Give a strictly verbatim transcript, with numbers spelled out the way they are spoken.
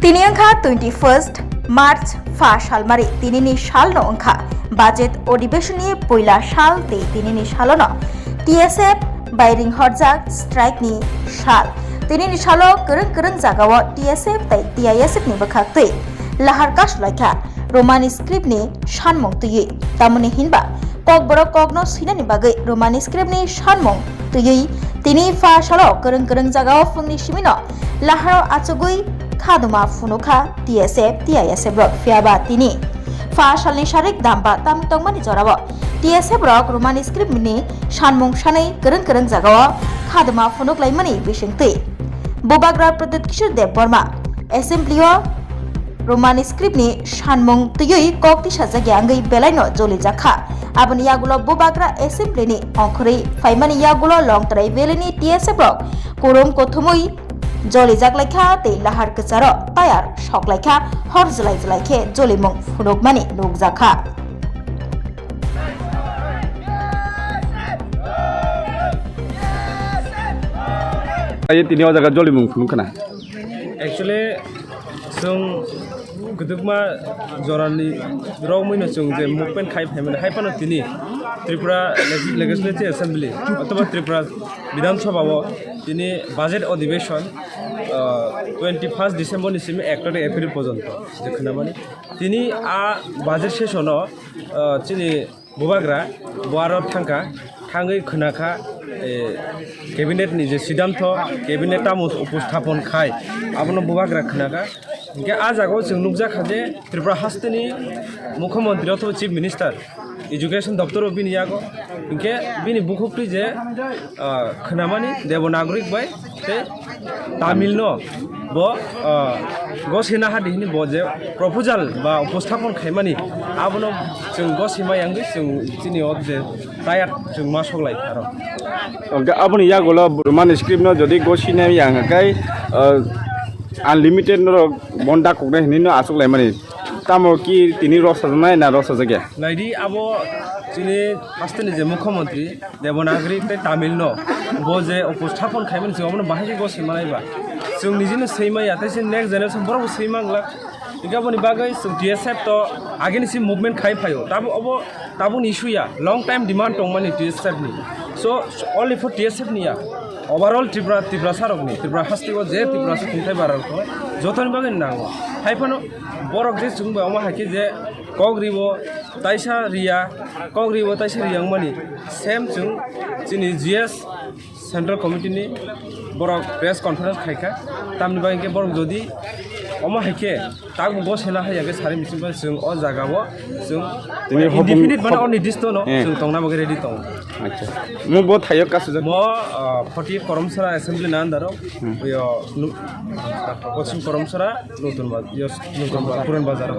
Tini wngkha twenty first March, pha salmari. Tinini salno wngkha budget odibeshonni poila sal tei tinini salono T S F bai ringhorjak strike ni sal. Tinini salo kwrwng kwrwng jagao T S F tei T I S F ni bwkhaktwi lahar kasulaikha Roman script ni sanmung twiwi. Tamoni hinba Kokborok kokno swinani bagwi Roman script ni sanmung twiwi tini pha salo kwrwng kwrwng jagao phungni simino laharo achugwi khaduma phunukha T S F, T I S F rok. Phiyaba tini pha salni sarik damba tamni tongmani jorao T S F rok Roman script ni sanmung sanwi kwrwng kwrwng jagao khaduma phunuklaimani bisingtwi Bubagra Pradyut Kishore Debbarma Assembly o Roman script ni sanmung twiwi kok tisajak ya wngwi belaino jolijakha. Aboni yagulo Bubagra Assembly ni ongkhorwi phaimani yagulo Longtrai Valley ni T S F rok kurum kuthumwi jolijak laikha tei lahar kwcharo tayar sok laikha, hor jwlai jwlai khe jolimung phunukmani nukjakha. Aye tini o jaga jolimung phunuk khna. Actually, chwng kwdwkma jorani rokmwino chwng je movement khai phaimani, hai phano tini Tripura Legis-, Legislative Assembly othoba Tripura Bidhan Sabha o tini budget odhibeshon, ah, twenty first December ni simi ek tarik April porjonto je khwnamani. Tini a budget session o, ah, chini Bubagra bo aro thangkha, thangwi khwnakha, eh, cabinet ni je siddhanto, cabinet tamo uposthapan khai, abono Bubagra khwnakha. Hinkhe a jagao chwng nukjakha je Tripura hasteni Mukhyamantri othoba Chief Minister, Education doptoro bini yago. Hinkhe bini bukhuktwi je ah, khwnamani Devanagari bai tei Tamil no bo, ah, gosina hadi hini bo je proposal ba uposthapan khaimani abono chwng gosima yangwi chwng chini o je tayar chwng ma soklai aro. Hwnkhe aboni yagulo Roman script no jodi gosina yang kai, ah, unlimited norok bon dakuknai hinwi no achuk laimani. Tamo ki tini rok sajaknai na rok sajakya? Naidi abo chini hasteni je Mukhyamantri Devanagari tei Tamil no bo je uposthapan khaimani chwng abono bahai khe gosima naiba. Chwng nijino swima ya tei chini next generation borok bo swima wngla. Hinkhe aboni bagwi chwng T S F to agini si movement khai phaio. Tabo obo tabukni issue ya, long time demand tongmani T S F ni. So only for T S F ni ya, overall Tripura, Tiprasa rokni, Tripura hasteo je Tiprasa khungthai bara rok tongo, jotoni bagwi nango. Hai phano borok je chwng bai omo hai khe je kok ribo taisa riya, kok ribo taisa riya wngmani same chwng chini G S Central Committee ni borok press conference khaikha, tamni bagwi khe borok jodi omo hai khe tabuk bo sena hai ya khe sari mising bai chwng o jaga o chwng Tini hopung- indefinite mane hop- onirdisto no Eh. chwng tongna bagwi ready tongo. Acha. Mo bo thaio kasujak. Mo, ah, forty Koromsara assembly na andaro, Hmm. yo, nu-, Poschim Koromsara, Nutun Ba-, yo, Nutun Ba-, Puran Bazar.